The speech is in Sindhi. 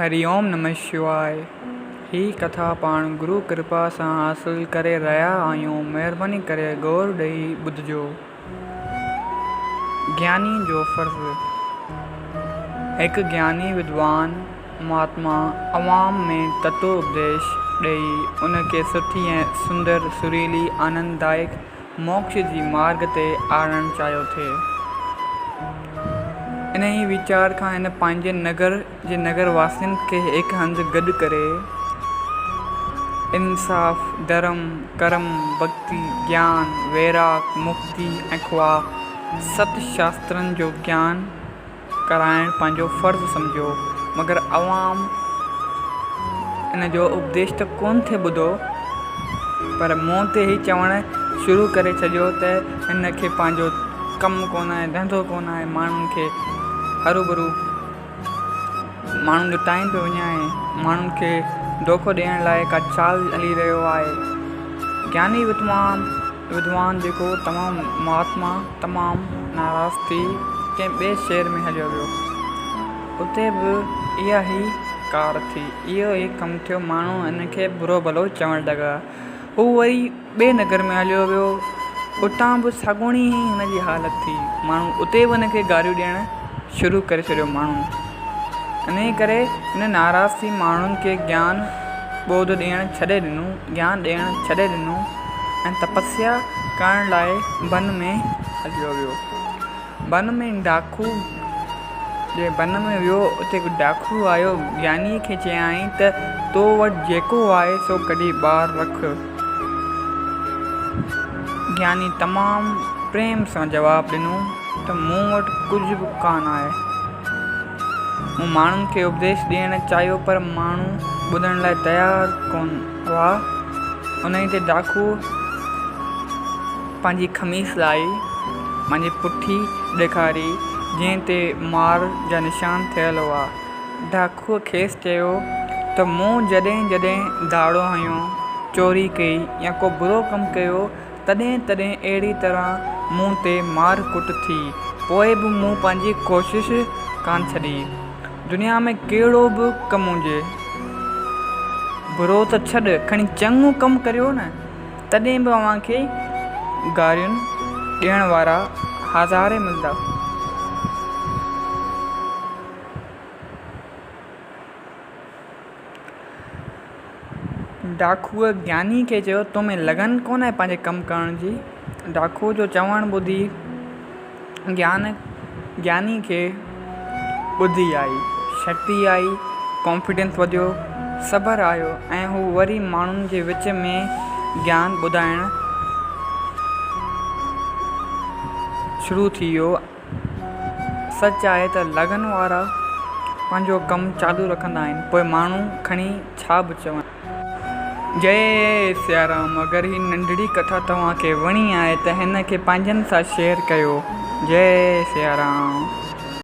هري اوم نمه شواء هي ڪٿا پاڻ گرو ڪرپا سان حاصل ڪري رهيا آهيون مهرباني ڪري غور ڏئي ٻڌجو. گياني جو فرض. هڪ گياني ودوان مهاتما عوام ۾ تتو اپديش ڏئي ان کي سٺي ۽ سندر سريلي آننددائڪ موڪش جي مارڳ تي آڻڻ چاهيو ٿي. انهيء ويچار کان هن پنهنجي نگر جي نگر واسين کي هڪ هنڌ گڏ ڪري، انصاف، ڌرم، ڪرم، ڀڳتي، گيان، ويراڳ، مڪتي ۽ خواهه ست شاسترن جو گيان ڪرائڻ پنهنجو فرض سمجهيو، مگر عوام ان جو اپديش ته ڪونه ٿي ٻڌو، پر منهن تي هي چوڻ شروع ڪري ڇڏيو ته هن کي پنهنجو ڪم ڪونه آهي، ڌنڌو ڪونه آهي، ماڻهن کي هروڀرو ماڻهن جو ٽائيم پيو وڃائي، ماڻهن کي دوکو ڏيڻ لاء ڪا چال هلي رهيو آهي. گياني ودوان ودوان جيڪو تمام مهاتما تمام ناراض ٿي ڪنهن ٻئي شهر ۾ هليو ويو. اتي به اها ئي ڪار ٿي، اهو ئي ڪم ٿيو، ماڻهو هن کي برو ڀلو چوڻ لڳا. هو وري ٻئي نگر ۾ هليو ويو، اتان به ساڳوڻي ئي هن جي حالت ٿي، ماڻهو اتي به هن کي گاريون ڏيڻ شروع ڪري ڇڏيو. ماڻهو انهيء ڪري هن ناراض ٿي ماڻهن کي گيان ٻوڌ ڏيڻ ڇڏي ڏنو، گيان ڏيڻ ڇڏي ڏنو ۽ تپسيا ڪرڻ لاء بن ۾ هليو ويو. بن ۾ ڊاکو جي بن ۾ ويو، اتي هڪ ڊاکو آيو. گيانيء کي چيائين ته تو وٽ جيڪو آهي سو ڪڍي ٻاهر رک. گياني تمام پريم سان جواب ڏنو ته مون وٽ ڪجهه به ڪانه آهي. مون ماڻهن کي اپديش ڏيڻ چاهيو پر ماڻهو ٻڌڻ لاء تيار ڪونه هئا. انهيء تي ڊاڪوء پنهنجي قميص لاهي پنهنجي پٺي ڏيکاري، جنهن تي مار جا نشان ٿيل هئا. ڊاڪوء کيس چيو ته مون جڏهن جڏهن ڌاڙو هنيو، چوري ڪئي يا ڪو برو ڪم ڪيو تڏهن تڏهن اهڙي طرح مون تي مار ڪٽ ٿي، پوء به مون پنهنجي ڪوشش ڪانه ڇڏي. دنيا ۾ ڪهڙو به ڪم هجي، برو ته ڇڏ، کڻي چڱو ڪم ڪريو نه، تڏهن به اوهان کي گارين ڏيڻ وارا هزارين ملندا. ڊاکوء گياني کي چيو، تو ۾ لگن ڪونهي پنهنجي ڪم ڪرڻ جي. ڊاکوء جو چوڻ ٻڌي گياني کي ٻڌي آئي، شڪتي آئي، ڪانفيڊنس وڌيو، صبر آيو ۽ هو وري ماڻهن جي وچ ۾ گيان ٻڌائڻ شروع ٿي ويو. سچ آهي ته لگن وارا پنهنجو ڪم چالو رکندا آهن پوء ماڻهو کڻي ڇا به چون. جئي سيارام اگر هي ننڍڙي ڪٿا توهان کي وڻي آهي ته هن کي پنهنجن سان شيئر ڪيو جئي سيارام.